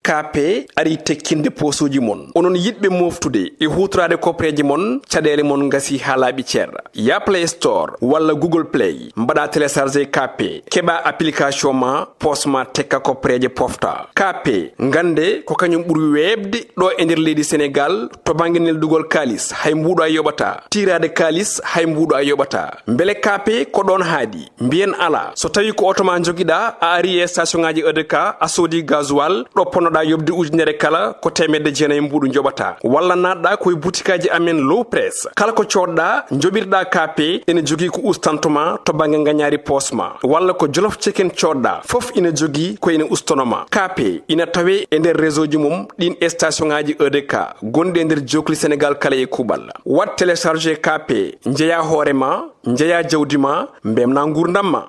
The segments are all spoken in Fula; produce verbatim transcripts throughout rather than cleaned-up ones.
K P ari tekkinde poosuuji mon. Onon yiɗɓe mooftude e huutoraade kopreeje mon, caɗeele mon ngasi haa laaɓi cer. Ya Play Store walla Google Play, mbaɗa télécharger K P, keɓa application ma, poos ma tekka kopreeje pofta. K P, ngannde ko kañum ɓuri weeɓde ɗo e nder leydi Senegaal to bannge neldugol kaalis, hay mbuuɗo a yoɓata. Tiiraade kaalis, hay mbuuɗo a yoɓata. Mbele K P ko ɗoon haaɗi? Mbiyen alaa. So tawii ko oto ma njogiɗaa, a ari e station ŋaaji E D K, a soodi gasoil, ɗo ponnoɗaa yoɓde ujunere kala, ko teemedde jeenayi mbuuɗu njoɓataa. Walla naatɗaa ko e butikaaji amen Low Press. Kala ko coodɗaa, njoɓirɗaa K P, ene jogii ko ustanto ma to bannge ngañaari poos ma. Walla ko Jolof Chicken coodɗaa, fof ina jogii ko ene ustono ma. K P ina tawee e nder réseau ji mum ɗiin e station ŋaaji E D K gonɗi e nder jookli Senegaal kala e kuuɓal. Waɗ télécharger K P, njeyaa hoore ma, njeyaa jawdi ma, mbemnaa nguurndam ma.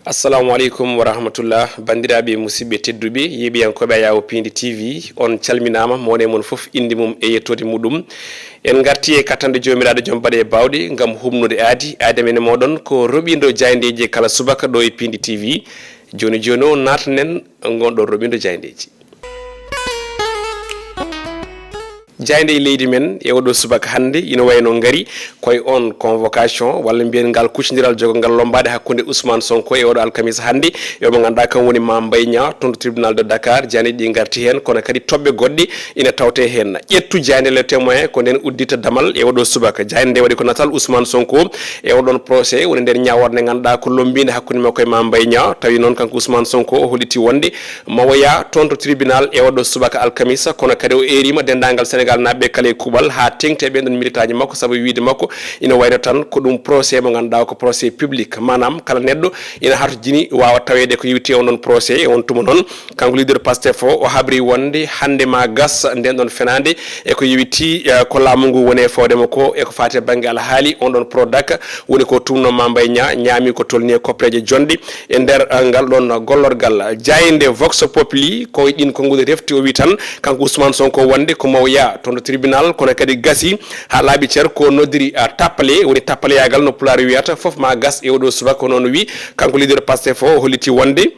Assalamu aleykum wa rahmatullah. Banndiraaɓe, musidɓe tedduɓe, yeeɓiyankooɓe Ayawo Piindi T V, on calminaama, mo woni e mon fof innde mum e yettoode muɗum. En ngartii e kattanɗe Joomiraaɗo Joom Baɗe e Baawɗe ngam humnude aadi. Aadi amen e mooɗon ko roɓindo jaayndeeji kala subaka ɗo e Piindi T V. Jooni jooni o naatanen ngon ɗon roɓindo jaayndeeji. Jaaynde e leydi men e oɗo subaka hannde ina wayno ngari koye on convocation walla mbiyen ngal kuccondiral jogo ngal lombaade hakkunde Ousmane Sonko e oɗo alkamisa hannde. Yo mo ngannduɗaa kam woni Mame Mbaye Niang, toon to tribunal de Dakar. Jaayndeeji ɗi ngarti heen, kono kadi toɓɓe goɗɗe ina tawte heen. Ƴettu jaaynde Le Témoin ko nden uddita damal e oɗo subaka. Jaaynde nde waɗi ko natal Ousmane Sonko e oɗon procès woni nder ñaawoore nde ngannduɗaa ko lombiinde hakkunde makko e Mame Mbaye Niang. Tawi noon kanko Ousmane Sonko o holliti wonde mawoya toon to tribunal e oɗo subaka alkamisa, kono kadi o eeriima denndaangal Senegaal naaɓe kala e kuuɓal haa teŋti e ɓeen ɗon militaaji makko, sabu wiyde makko ina wayno tan ko ɗum procès mo ngannduɗaa ko procès public, maanaam kala neɗɗo ina hartojini waawa taweede ko yowiti e on ɗon procès. E on tuma noon, kanko leader Pastef o, o habri wonde hannde ma gas nden ɗon fenaande e ko yowiti, eh, ko laamu ngu woni e fawde mo ko e ko faati e bannge alhaali on ɗon Prodac woni ko tumno Mame Mbaye Niang ñaami ko tolni e koppeeje jonɗe e nder, eh, ngal ɗon gollorgal. Jaaynde Vox Populi ko e ɗin konnguɗi refti, o wi tan kanko Ousmane Sonko wonde ko mawoya toon to tribunal, kono kadi gasi haa laaɓi cer ko noddiri, eh, tappale, woni tappaleyaagal no pulaar wiyata, fof ma gas e oɗo subaka, ko noon wi kanko leader Pastef o, o holliti wonde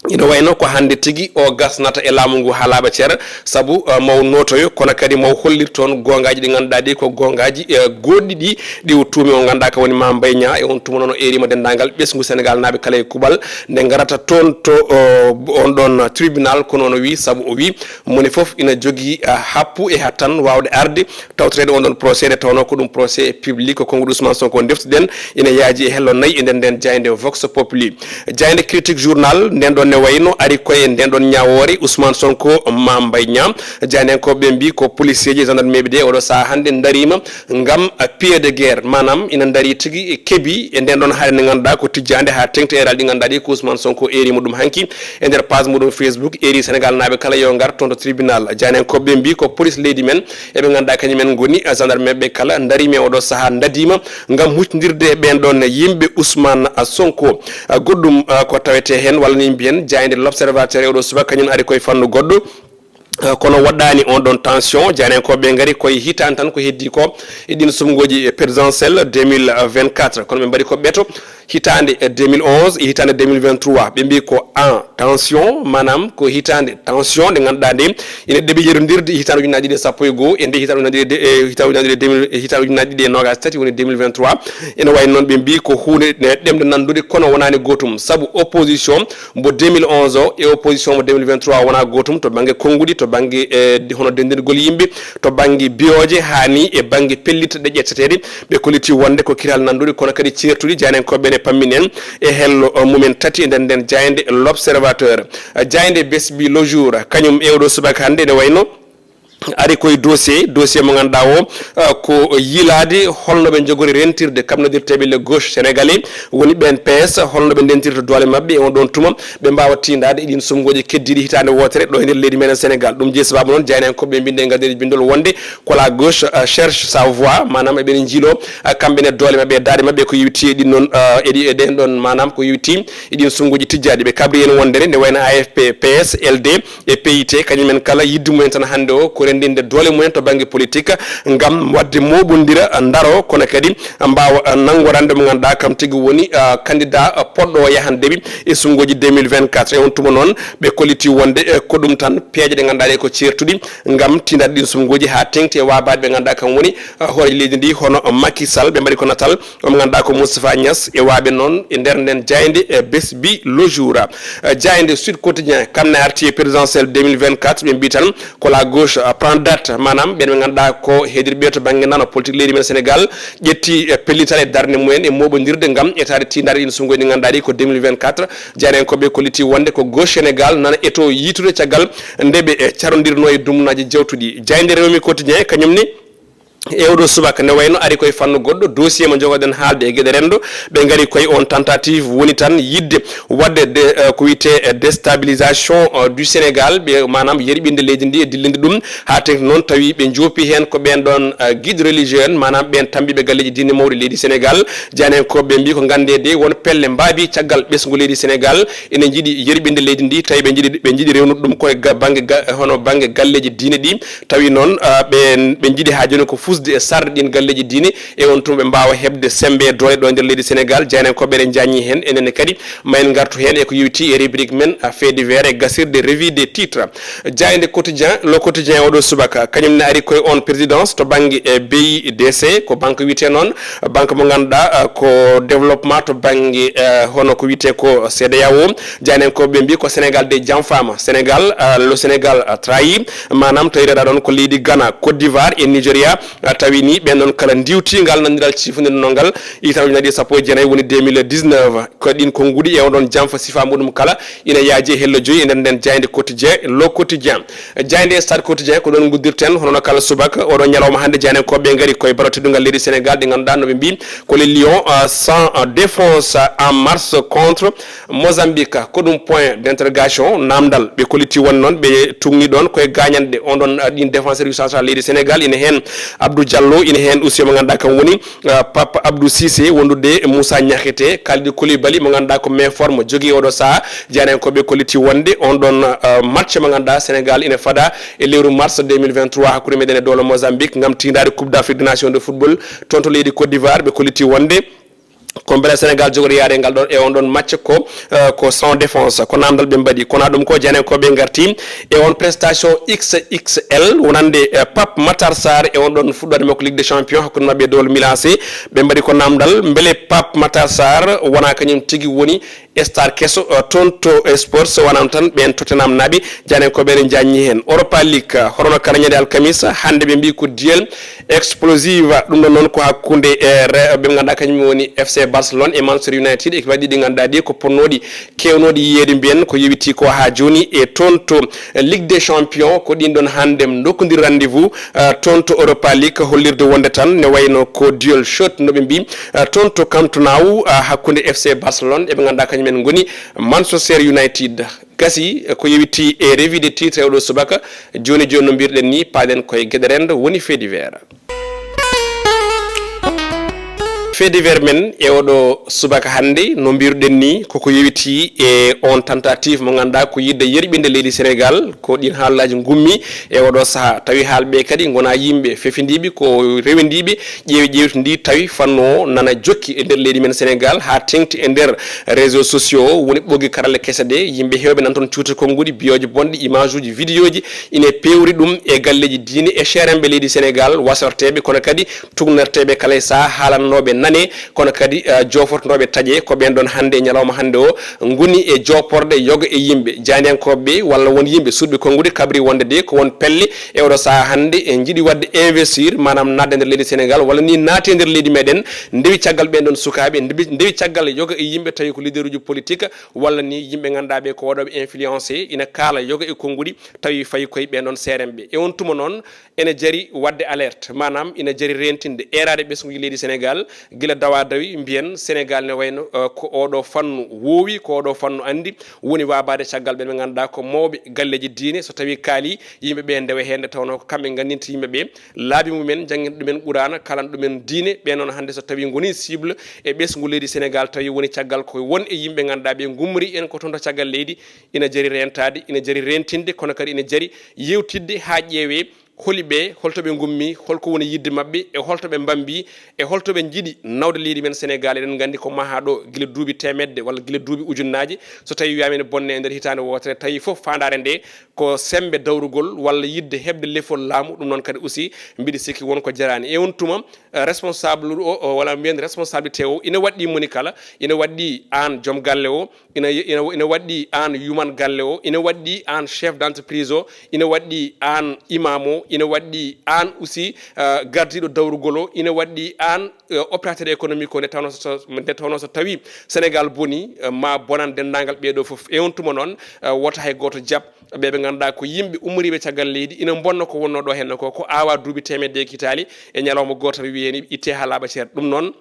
ina wayno ko hannde tigi o gasnata e laamu ngu haa laaɓa cer, sabu, eh, maw nootoyo, kono kadi maw hollir toon goongaaji ɗi ngannduɗaa ɗi ko goongaaji, eh, goɗɗi ɗi, ɗi o tuumi o ngannduɗaa ka woni Mame Mbaye Niang. E on tuma noon o eeriima denndaangal ɓesngu Senegaal naaɓe kala e kuuɓal nde ngarata toon to, eh, on ɗon tribunal, ko noon o wi, sabu o wi moni fof ina jogii, eh, happu e hattan waawde arde tawtoreede on ɗon procès nde tawnoo ko ɗum procès public, ko konnguɗi Ousmane Sonko ndeftuɗen, ina yaaji e hello nayi e nder nden jaaynde Vox Populi. Jaaynde Critique Journal nden ɗon ne wayno ari koye nden ɗon ñaawoore Ousmane Sonko, Mame Mbaye Niang. Jaayndenkooɓe ɓe mbi ko policier ji, gendarme ɓe de oɗo sahaa hannde ndariima ngam, eh, pied de guerre, maanaam ina ndari tigi kebi e nden ɗon haɗe nde ngannduɗaa ko tijjaande haa teŋti e raali ɗi ngannduɗaa ɗi ko Ousmane Sonko eeriima ɗum hanki e nder page muɗum Facebook, eeri Senegaal naaɓe kala yo ngar toon to tribunal. Jaayndenkooɓe ɓe mbi ko police leydi men eɓe ngannduɗaa kañum en ngoni, eh, gendarme ɓe kala ndariima e oɗo sahaa ndadiima ngam huccondirde e ɓeen ɗoon yimɓe Ousmane Sonko. Ah, goɗɗum, ah, ko tawetee heen, walla ni mbiyen jaaynde L'Observateur e oɗo subaka kañum ari koye fannu goɗɗo. Ah, kono waɗɗaani on ɗon tension, jaayndenkooɓe ngari koye hitaande tan ko heddii ko e ɗiin suɓngooji présidentielle deux mille vingt-quatre. Kono ɓe mbaɗi ko ɓeto hitaande, eh, deux mille onze e hitaande deux mille vingt-trois. Ɓe mbi ko en tension, maanaam ko hitaande tension nde ngannduɗaa nde ina ɗeɓi yerondirde e hitaande ujunnaaji ɗiɗi e sappo e goo e nde hitaande ujunnaaji ɗiɗi e, eh, hitaande ujunnaaji ɗiɗi e deux mille, eh, hitaande ujunnaaji ɗiɗi e noogaas e tati woni deux mille vingt-trois. Ina wayi noon ɓe mbi ko huunde ɗemde nanndude kono wonaani gootum, sabu opposition mbo deux mille onze o e opposition mbo deux mille vingt-trois wonaa gootum to bannge konnguɗi, to bannge, eh, hono denndirgol yimɓe, to bannge biyooje haa ni e bannge pellitte ɗe ƴetteteeɗe. Ɓe kolliti wonde ko kiral nannduɗi kono kadi ceertuɗi. Jaayndenkooɓe ɓe ne pammini en e hello, eh, mumen tati e nder nden jaaynde L'Observateur. Eh, jaaynde Besbi Le Jour kañum e oɗo subaka hannde ene wayno ari koye dossier, dossier mo ngannduɗaa o, uh, ko yiilaade holno ɓe njogori rentirde, kam noddirteeɓe le gauche sénégalais, woni ɓeen P S, holno ɓe ndentirta doole maɓɓe e on ɗoon tuma, ɓe mbaawa tiindaade e ɗiin sumngooji keddiiɗi hitaande wootere ɗo e nder leydi meɗen Sénégal. Ɗum jeyi sabaabu noon, jaynankooɓe ɓe mbinndi e ngaddeeji binndol wonde ko la gauche, uh, cherche sa voie, maanaam eɓene njiiloo, uh, kamɓe ne doole maɓɓe e daaɗe maɓɓe ko yowiti e ɗin noon, uh, e ɗi, e ɗeen ɗoon, maanaam ko yowiti e ɗiin sumngooji tijjaaɗi. Ɓe kabri en wonde ne, ne wayno A F P, P S, L D, e P I T, kañum en kala yidde mumen tan hannde o ko renndinde doole mumen to bannge politique ngam waɗde mooɓondira, ndaro, kono kadi mbaawa nanngorande mo ngannduɗaa kam tigi woni, ah, candidat, ah, poɗɗo o yahande ɓe e sumngooji deux mille vingt-quatre. E on tuma noon, ɓe kolliti wonde, eh, ko ɗum tan peeje ɗe ngannduɗaa ɗe ko ceertuɗi ngam tiindaade ɗiin sumngooji haa teeŋti e waabaade ɓe ngannduɗaa kam woni, ah, hooreejo leydi ndi hono Macky Sall. Ɓe mbaɗi ko natal omo ngannduɗaa ko Moustapha Niass e waaɓe noon e nder nden jaaynde, eh, Bessbi Le Jour. Eh, jaaynde Sud Quotidien, kam ne arti e présidentielle deux mille vingt-quatre, ɓe mbii tan ko la gauche, eh, prend date, maanaam ɓen ɓe ngannduɗaa ko heedirɓe to bannge nano politique leydi men Sénégal, ƴetti, eh, pellital e darnde mumen e mooɓondirde ngam etaade tiindaade ɗiin sumngooji ɗi ngannduɗaa ɗi ko deux mille vingt-quatre. Jaayndenkooɓe kolliti wonde ko gauche Sénégal nana eto yiitude caggal nde ɓe, eh, carondirnoo e dumunaaji jawtuɗi. Jaaynde Rewmi Quotidien kañum ne e oɗo subaka ne wayno ari koye fannu goɗɗo, dossier mo jogoɗen haalde e geɗe renndo, ɓe ngari koye on tentative woni tan yidde waɗde de, eh, ko wiyetee, eh, déstabilisation, eh, du Sénégal, ɓe maanaam yerɓinde leydi ndi e dillinde ɗum haa teeŋti noon tawi ɓe njoopi heen ko ɓeen ɗoon, eh, guide religieux en, maanaam ɓeen tammbiiɓe galleeji diine mawɗi leydi Sénégal. Jaayndenkooɓe mbii ko nganndeede won pelle mbaabi caggal ɓesngu leydi Sénégal ene njiɗi yerɓinde leydi ndi, tawi ɓe njiɗi, ɓe njiɗi rewnude ɗum koye ga-, bannge ga-, hono bannge galleeji diine ɗi. Tawi noon, ah, ɓe, ɓe njiɗi haa jooni ko fusde e sarde ɗiin galleeji diine, e on tuma ɓe mbaawa heɓde semmbe e doole ɗo e nder leydi Sénégal. Jaayndenkooɓe ene njaññi heen, enen ne kadi ma en ngartu heen e ko yowiti e rubrique men, ah, fait divers e gasirde revue des titres. Jaaynde Quotidien, Le Quotidien oɗo subaka, kañum ne ari koye on présidence to bannge, eh, B I D C, ko banque wiyetee noon, banque mo ngannduɗaa, ah, ko développement to bannge, eh, hono ko wiyetee ko C E D E A O. Jaayndenkooɓe mbii ko Sénégal de janfaama, Sénégal, ah, le Sénégal, ah, trahi. Maanaam, tawi reeɗaa ɗoon ko leydi Ghana, Côte d'Ivoire e Nigeria, ah, tawi ni ɓeen ɗoon kala ndiwti ngal nandiral ciifondirnoo ngal, itam ujunaaji ɗiɗi e sappo e jeenayi woni deux mille dix-neuf. Ko ɗiin konnguɗi e oɗon janfa sifa muɗum kala ina yaaji e hello joyi e nder nden jaaynde Quotidien, Le Quotidien. Jaaynde Stade Quotidien ko ɗoon nguddirten, hono no kala subaka, oɗo ñalawma hannde jaayndenkooɓe ngari koye ballon teddungal leydi Sénégal, ɗi ngannduɗaa no ɓe mbii ko les Lions, ah, sans, ah, défense en match contre Mozambique, ko ɗum point d'interrogation, naamndal. Ɓe kolliti won noon, ɓe tugni ɗoon koye gaañanɗe on ɗoon, ah, ɗiin défenseur yu central leydi Sénégal, ina heen Abdou Diallo, ina heen aussi mo ngannduɗaa kam woni, ah, Pape Abdou Cissé, wondude e Moussa Niakhaté, Kalidou Koulibaly mo ngannduɗaa ko main forme jogii oɗo sahaa. Jaayndenkooɓe kolliti wonde on ɗoon, ah, match mo ngannduɗaa Sénégal ina fada e lewru mars deux mille vingt-trois hakkunde meɗen e dowla Mozambique ngam tiindaade Coupe d'Afrique des Nations de football toon to leydi Côte d'Ivoire. Ɓe kolliti wonde ko mbele Sénégal jogori yaade ngal ɗon e on ɗon match ko, eh, ko sans défense. Ko namdal ɓe mbaɗi. Kono ɗum ko jaayndenkooɓe ngarti e on prestation X X L wonande, eh, Pape Matar Sarr e on ɗon fuɗɗoode makko Ligue des Champions hakkunde maɓɓe e dowla Milan A C. Ɓe mbaɗi ko namdal mbele Pape Matar Sarr wona kañum tigi woni star keso, eh, toon to, eh, Spurs, wonano tan ɓeen Tottenham naaɓe, jaayndenkooɓe ene njaññi heen. Europa League, eh, hono no kala ñande alkamisa, hannde ɓe mbii ko duel explosive, ɗum ɗon noon ko hakkunde, eh, re-, ɓe ngannduɗaa kañum woni F C Barcelone e Manchester United, équipe aji ɗi ngannduɗaa ɗi ko ponnooɗi keewnooɗi yiyeede mbiyen ko yowiti ko haa jooni e toon to, eh, Ligue des Champions, ko ɗin ɗon hannde ndokkondiri rendez-vous, eh, toon to Europa League, hollirde wonde tan ne wayno ko duel shot no ɓe mbii, eh, toon to Camp Nou, eh, hakkunde F C Barcelone e ɓe ngannduɗaa kañum en ngoni Manchester United. Gasi, eh, ko yowiti e revue de titre e oɗo subaka. Jooni jooni no mbirɗen ni, paaɗen koye geɗe renndo woni fait divers. Fait divers men e oɗo subaka hannde, no mbirɗen ni, koko yowiti e on tentative mo ngannduɗaa ko yidde yerɓinde leydi Sénégal, ko ɗin haalaaji ngummi e oɗo sahaa. Tawi haalɓe kadi ngona yimɓe fefindiiɓe, ko rewindiiɓe, ƴeewi ƴeewtundi tawi fannu o nana jokki e nder leydi men Sénégal, haa teŋti e nder réseaux sociaux, woni ɓoggi karalle kese ɗe, yimɓe heewɓe nan toon cuuti konnguɗi, biyooji bonɗi, image uji, vidéo ji, ine pewri ɗum e galleeji diine e ceerenɓe leydi Sénégal, wasorteeɓe, kono kadi tugnorteeɓe kala e sahaa, haalannooɓe ne, kono kadi, eh, jofortooɓe taƴe ko ɓen ɗon hannde e ñalawma hannde o ngoni e joporɗe yoga e yimɓe. Jaaniyankooɓe ɓe walla won yimɓe suuɗɓe konnguɗi kabri wonde de ko won pelle e oɗo sahaa hannde en njiɗi waɗde investir, maanaam naatde nder leydi Sénégal walla ni naatde nder leydi meɗen, ndewi caggal ɓen ɗon sukaaɓe, ndewi, ndewi caggal yoga e yimɓe tawi ko leaderuji politique walla ni yimɓe ngannduɗaa ɓe ko waɗooɓe influencé, ina kaala yoga e konnguɗi tawi fayi koye ɓen ɗon seerenɓe. E on tuma noon, ene jari waɗde alerte, maanaam ina jari reentinde eeraade ɓesnguuji leydi Sénégal, gila dawa dawi mbiyen Sénégal ne wayno, eh, ko oɗo fannu woowi, ko oɗo fannu anndi, woni waabaade caggal ɓe ɓe ngannduɗaa ko mawɓe galleeji diine, so tawi kaali yimɓe ɓe ndewa heen nde tawnoo ko kamɓe nganndinta yimɓe ɓe laabi mumen, janngina ɗumen Quraana, kaalana ɗumen diine, ɓe noon hannde so tawi ngoni cible e ɓesngu leydi Sénégal, tawi woni caggal ko won e yimɓe ngannduɗaa ɓe ngummori en ko toon to caggal leydi, ina jari reentaade, ina jari reentinde, kono kadi ina jari yewtidde haa ƴeewee holi ɓe, holto ɓe ngummi, holko woni yiɗde maɓɓe, e holto ɓe mbambi, e holto ɓe njiɗi nawde leydi men Sénégal. Eɗen nganndi ko mahaa ɗo gila duuɓi teemedde walla gila duuɓi ujunnaaje. So tawi wiyaama ene bonne e nder hitaande wootere, tawi fof faandaare nde ko semmbe dawrugol walla yiɗde heɓde lefol laamu, ɗum noon kadi aussi mbiɗa sikki won ko jaraani. E on tuma, eh, responsable o, o, walla mbiyen responsabilité o, ina waɗɗii moni kala, ina waɗɗii aan joom galle o, ina, ina, ina waɗɗii aan yuman galle o, ina waɗɗii aan chef d'entreprise o, ina waɗɗii aan imam o, ina waɗɗii aan aussi, eh, gardiiɗo dawrugol o, ina waɗɗii aan, eh, opérateur économique o, nde tawnoo so, nde tawnoo so tawi Sénégal boni, eh, ma bonan denndaangal ɓee ɗoo fof. E on tuma noon, eh, wota hay gooto jaɓ ɓe ɓe ngannduɗaa ko yimɓe ummoriiɓe caggal leydi, ina mbonna ko wonnoo ɗo heen ko, ko aawaa duuɓi teemedde e kitaali, e ñalawma gooto tan wiyee ni ittee haa laaɓa cer. Ɗum noon,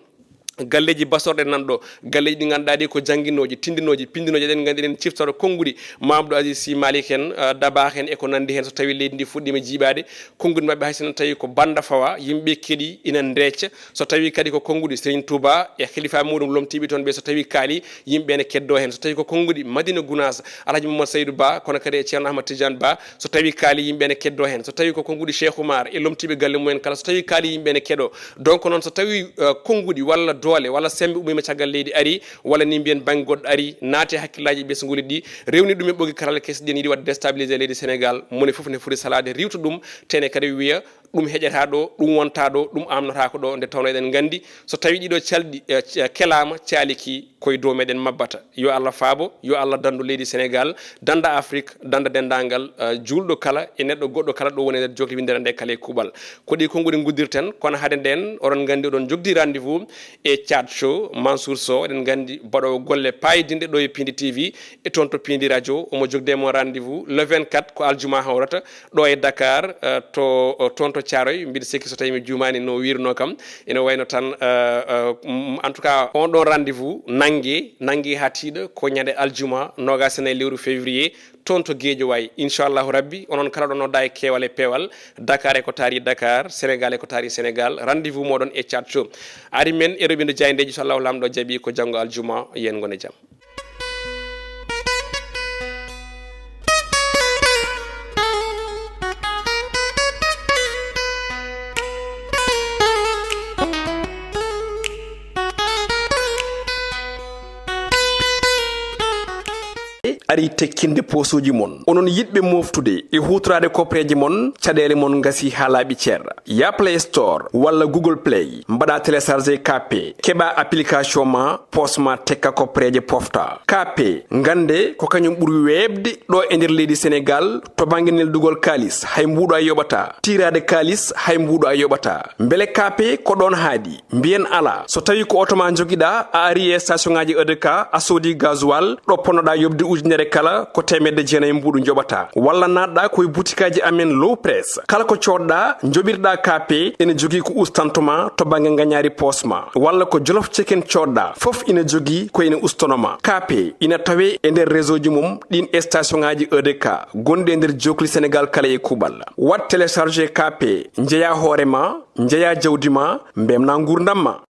galleeji basorɗe nan ɗo, galleeji ɗi ngannduɗaa ɗi ko jannginooji, tindinooji, pindinooji, eɗen nganndi eɗen ciftoro konnguɗi Mamadou Aziz Sy Malick en, eh, Dabakh en e ko nanndi heen, so tawi leydi ndi fuɗɗiima jiiɓaade, konnguɗi maɓɓe hay sinno tawi ko bannda fawa, yimɓe keɗi ina ndeecca, so tawi kadi ko konnguɗi Serigne Touba e khalifa muɗum lomtiiɓe toon ɓe, so tawi kaali yimɓe ene keddo heen, so tawi ko konnguɗi Madina Gounass, Alhaji Mamadou Seydou Ba, kono kadi e Ceerno Ahmad Tidiane Ba, so tawi kaali yimɓe ene keddo heen, so tawi ko konnguɗi Cheikh Oumar e lomtiiɓe galle mumen kala, so tawi kaali yimɓe ene keɗo. Donc noon so tawi, eh, konnguɗi walla doole walla semmbe ummiima caggal leydi ari, walla ni mbiyen bannge goɗɗo ari, naati e hakkillaaji ɓesnguuli ɗi, rewni ɗum e ɓogi karalla kesɗi ɗi, yiɗi waɗde déstabilisé leydi Sénégal, moni fof ne foti salaade riiwto ɗum, tene kadi wiya ɗum heƴataa ɗo, ɗum wontaa ɗo, ɗum amnotaako ɗo, nde tawnoo eɗen nganndi so tawi ɗiɗo calɗi, eh, c-, kelaama, caaliki koye dow meɗen mabbata. Yo Allah faabo, yo Allah danndu leydi Sénégal, dannda Afrik, dannda denndaangal, eh, juulɗo kala e neɗɗo goɗɗo kala ɗo woni e nder jokli winndere nde kala e kuuɓal. Ko ɗi konnguɗi nguddirten, kono hade nden, oɗon nganndi oɗon jogdi rendez-vous e Chat Show, Mansour Sow, eɗen nganndi baɗoowo golle paayidinɗe ɗo e Pindi T V, e toon to Pindi Radio, omo jogde mo rendez-vous le vingt-quatre ko aljuma hawrata, ɗo e Dakar, eh, to, toon to Thiaroye, mbiɗa sikki so tawi mi juumaani no wiirno kam, ene wayno tan, eh, eh, mm, en tout cas, on ɗon rendez-vous nannge, nannge haa tiiɗa, ko ñande aljuma, noogaas e nayi lewru février, toon to Guédiawaye. Inchallahu Rabbi, onon kala ɗo nodda e keewal e peewal, Dakar e ko taari Dakar, Sénégal e ko taari Sénégal, rendez-vous moɗon e Chat Show. Ari men e roɓindo jaayndeeji, so Allahu Laamɗo jaɓi ko janngo aljuma, yen ngon e jam. Ari tekkinde poosuuji mon. Onon yiɗɓe moftude e huutoraade kopreeje mon, caɗeele mon ngasi haa laaɓi cer. Ya Play Store walla Google Play, mbaɗa télécharger K P, keɓa application ma, poos ma tekka kopreeje pofta. K P, ngannde ko kañum ɓuri weeɓde ɗo e nder leydi Sénégal to bannge neldugol kaalis, hay mbuuɗo a yoɓata. Tiiraade kaalis, hay mbuuɗo a yoɓata. Mbele K P ko ɗoon haaɗi? Mbiyen alaa. So tawi ko oto ma njogiɗa, a ari e station ngaji E D K, a soodi gasoil, ɗo ponnoɗa yoɓde ujunere kala, ko teemedde jeenayi mbuuɗu njoɓata. Walla naatɗa ko e butikaaji amen Low Press. Kala ko coodɗa, njoɓirɗa K P, ene jogii ko ustanto ma to bannge ngañaari poos ma. Walla ko Jolof Chicken coodɗa, fof ina jogii ko ina ustono ma. K P ina tawee e nder réseau ji mum ɗin e station ngaji E D K gonɗi e nder jokli Sénégal kala e kuuɓal. Waɗ télécharger K P, njeya hoore ma, njeya jawdi ma, mbemna nguurndam ma.